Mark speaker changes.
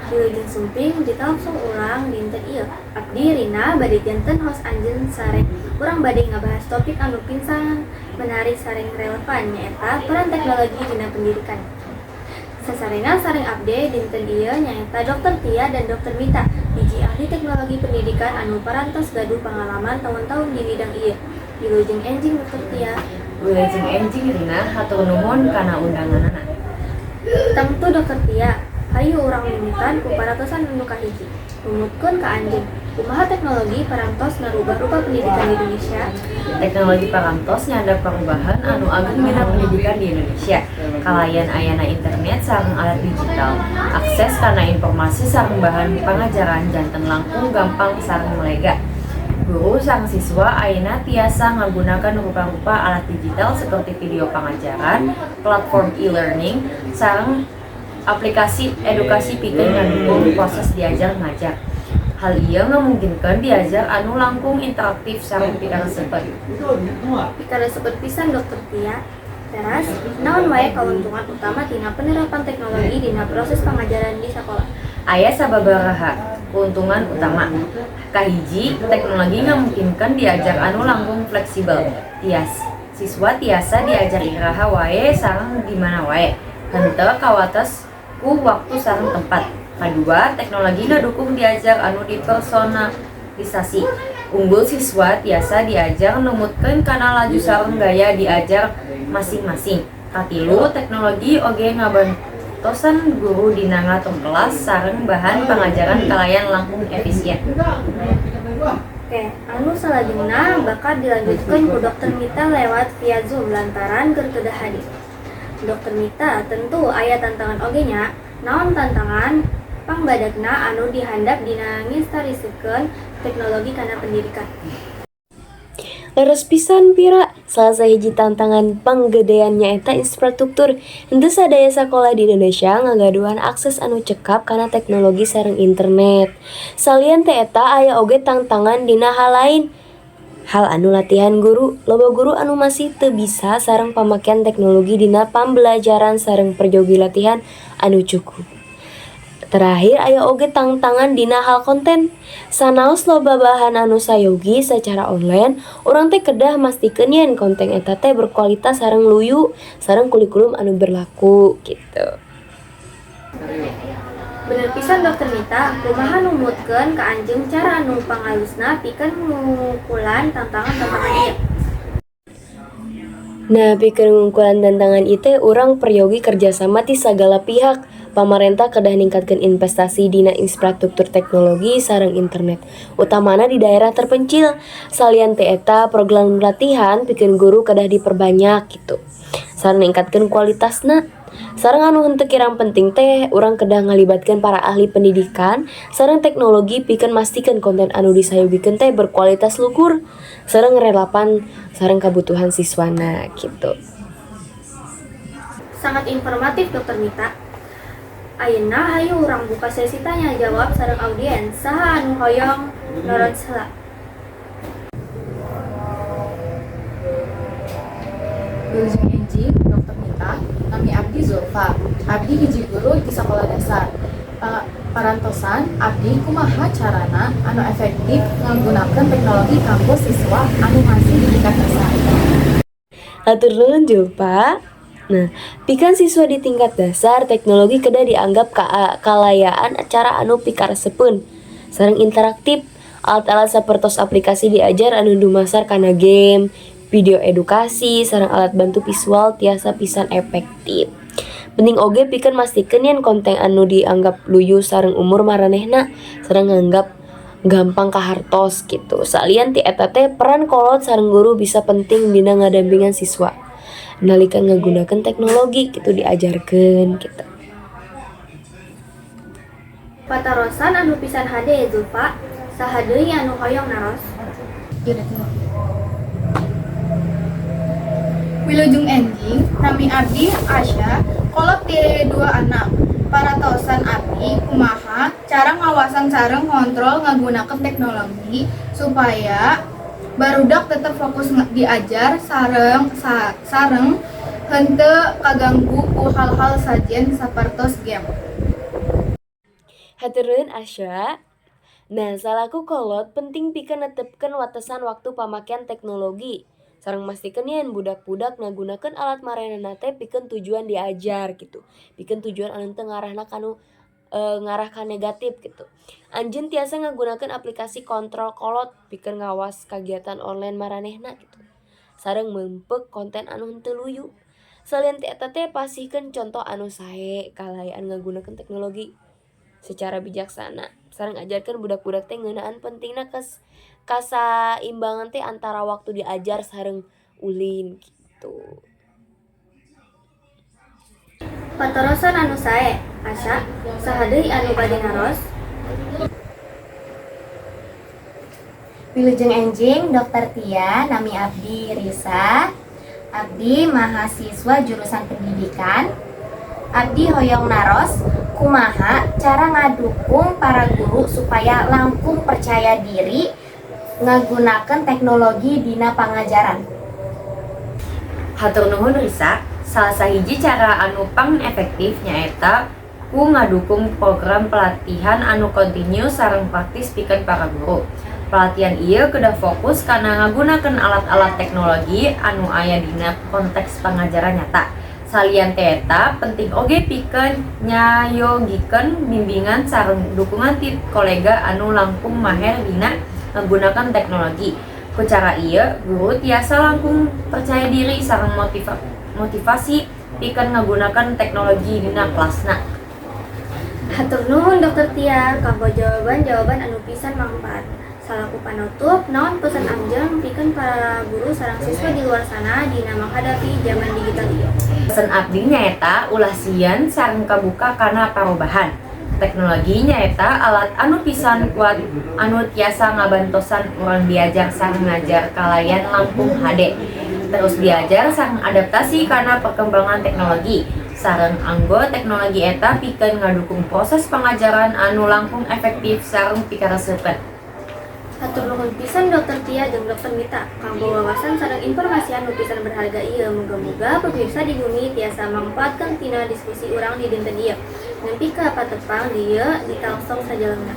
Speaker 1: Wilujeng Sumping di talkshow urang dinten ieu. Abdi Rina bade janten host anjeun sareng urang bade ngabahas topik anu pisan menarik sareng relevan, nyaeta peran teknologi dina pendidikan. Sasarengan sareng abdi dinten ieu nyaeta Dr. Tia dan Dr. Mita, hiji ahli teknologi pendidikan anu parantos gaduh pengalaman tahun-tahun di bidang ieu. Wilujeng enjing, Dr. Tia.
Speaker 2: Wilujeng enjing, Rina, hatur nuhun kana undanganana.
Speaker 1: Tangtu, Dr. Tia, hayu urang mimitan ku paratosan anu kahiji. Numutkeun ka anjeun, kumaha teknologi parantos ngarubah rupa pendidikan di Indonesia?
Speaker 2: Teknologi parantos nyandak perubahan anu ageng dina pendidikan di Indonesia. Kalayan ayana internet sareng alat digital, akses kana informasi sareng bahan pangajaran janten langkung gampang sareng melega. Guru sareng siswa ayeuna tiasa ngagunakeun rupa-rupa alat digital seperti video pangajaran, platform e-learning, sareng aplikasi edukasi pikeun ngadukung proses diajar ngajar. Hal ieu ngamungkinkeun diajar anu langkung interaktif sareng pikaresepeun.
Speaker 1: Pikaresepeun pisan, Dr. Tia. Teras, naon wae kauntungan utama tina penerapan teknologi dina proses pangajaran di sakola?
Speaker 2: Aya sababaraha keuntungan utama. Kahiji, teknologi ngamungkinkeun diajar anu langkung fleksibel. Siswa tiasa diajar iraha wae sareng di mana wae. Henteu kawates ku waktu sareng tempat. Kadua, teknologi ngadukung diajar anu dipersonalisasi. Unggal siswa tiasa diajar numutkeun kana laju sareng gaya diajar masing-masing. Katilu, teknologi oge ngabantosan guru dina ngatur kelas sareng bahan pangajaran kalayan langkung efisien.
Speaker 1: Oke, anu salajengna bakal dilanjutkeun ku Dr. Mita lewat via Zoom lantaran keur teu hadir. Dr. Mita, tentu aya tantangan oge nya. Naon tantangan pangbadagna anu dihandap dina nginstallasikeun teknologi kana pendidikan?
Speaker 3: Leres pisan, Pira. Salah sahiji tantangan panggedean nyaeta infrastruktur. Henteu sadaya sakola di Indonesia ngagaduhan akses anu cekap kana teknologi sareng internet. Salian ti eta, aya oge tangtangan dina hal lain. Hal anu latihan guru, loba guru anu masih teu bisa sareng pamakean teknologi dina pambelajaran sareng peryogi latihan anu cukup. Terakhir, aya oge tangtangan dina hal konten. Sanaos loba bahan anu sayogi sacara online, urang teh kedah mastikeun yen konten eta teh berkualitas sareng luyu sareng kurikulum anu berlaku gitu.
Speaker 1: Bener pisan, Dr. Mita, kumaha numutkeun ka anjeun cara anu pangalusna pikeun ngungkulan tantangan-tantangan ieu?
Speaker 3: Nah, pikeun ngungkulan tantangan ieu, urang peryogi kerjasama ti sagala pihak. Pamarentah kedah ningkatkeun investasi dina infrastruktur teknologi sareng internet, utamana di daerah terpencil. Salian ti eta, program latihan pikeun guru kedah diperbanyak gitu. Sareng ningkatkeun kualitasna. Sareng anu henteu kirang penting teh, urang kedah ngalibatkeun para ahli pendidikan sareng teknologi pikeun mastikeun konten anu disayogikeun teh berkualitas luhur sareng relevan sareng kabutuhan siswana gitu.
Speaker 1: Sangat informatif, Dr. Mita. Ayeuna hayu urang buka sesi tanya jawab sareng audiens. Saha anu hoyong naros heula?
Speaker 4: Wilujeng enjing, Dr. Mita, nami abdi Zulfa. Abdi hiji guru di sekolah dasar. Parantosan abdi, kumaha carana anu efektif ngagunakeun teknologi kanggo siswa anu masih di tingkat dasar?
Speaker 3: Hatur nuhun, Zulfa. Nah, pikeun siswa di tingkat dasar, teknologi kedah dianggap kalayaan acara anu pikaresepeun sareng interaktif. Alat-alat sapertos aplikasi diajar anu dumasar kana game, video edukasi, sareng alat bantu visual tiasa pisan efektif. Penting oge pikeun mastikeun yen konten anu dianggap luyu sareng umur maranehna sareng nganggap gampang kahartos gitu. Salian ti eta teh, peran kolot sareng guru bisa penting dina ngadampingan siswa nalika ngagunakeun teknologi gitu diajarkeun gitu.
Speaker 1: Patarosan anu pisan hade, Zulfa. Saha deui anu hoyong naros?
Speaker 5: Wilujeng enjing, nami abdi Asya, kolot ti dua anak. Paratosan abdi, kumaha cara ngawasan sareng ngontrol ngagunakeun teknologi supaya barudak tetep fokus diajar sareng henteu kaganggu ku hal-hal sajen sapertos game?
Speaker 3: Hatur nuhun, Asya. Nah, salaku kolot penting pikeun netepkeun watesan waktu pamakean teknologi. Sareng mastikeun yen budak-budak ngagunakeun alat maranehna teh pikeun tujuan diajar gitu. Pikeun tujuan anu teu ngarahna kanu ngarah ka negatif gitu. Anjeun tiasa ngagunakeun aplikasi kontrol kolot pikeun ngawas kagiatan online maranehna gitu. Sareng meungpeuk konten anu henteu luyu. Salian ti eta teh, pasihkeun contoh anu sae kalayaan ngagunakeun teknologi secara bijaksana. Sareng ajarkeun budak-budak teh ngeunaan pentingna kasaimbangan teh antara waktu diajar sareng ulin gitu.
Speaker 1: Patarosan anu sae, Asya. Saha deui anu bade naros?
Speaker 6: Wilujeng enjing, Dokter Tia, nami abdi Risa. Abdi mahasiswa jurusan pendidikan. Abdi hoyong naros, kumaha cara ngadukung para guru supaya langkung percaya diri ngagunakeun teknologi dina pangajaran?
Speaker 2: Hatur nuhun, Risa. Salah sahiji cara anu pang efektif nyaeta ku ngadukung program pelatihan anu kontinu sareng praktis pikeun para guru. Pelatihan ieu kedah fokus kana ngagunakeun alat-alat teknologi anu aya dina konteks pangajaran nyata. Salian ti eta, penting oge pikeun nyayogikeun bimbingan sareng dukungan ti kolega anu langkung maher dina ngagunakeun teknologi. Ku cara ieu, guru tiasa langkung percaya diri sareng motivasi pikeun ngagunakeun teknologi dina kelasna.
Speaker 1: Hatur nuhun, Dokter Tia, kanggo jawaban-jawaban anu pisan mangpaat. Salaku panutup, naon pesan anjeun pikeun para guru sareng siswa di luar sana dina menghadapi zaman digital ieu?
Speaker 2: Pesan abdi nyaeta ulah sieun sareng kabuka kana parobahan. Teknologi nyaeta alat anu pisan kuat anu tiasa ngabantosan urang diajar sareng ngajar kalayan langkung hade. Terus diajar sareng adaptasi kana perkembangan teknologi. Sareng anggo teknologi eta pikeun ngadukung proses pangajaran anu langkung efektif sareng pikareseupeun.
Speaker 1: Hatur nuhun pisan, Dokter Tia jeung Dokter Mita, kanggo wawasan sareng informasi anu pisan berharga ieu. Muga-muga pemirsa di bumi tiasa mangpaatkeun tina diskusi urang di dinten ieu. Nepi ka patepang di ieu di talkshow sajalemna.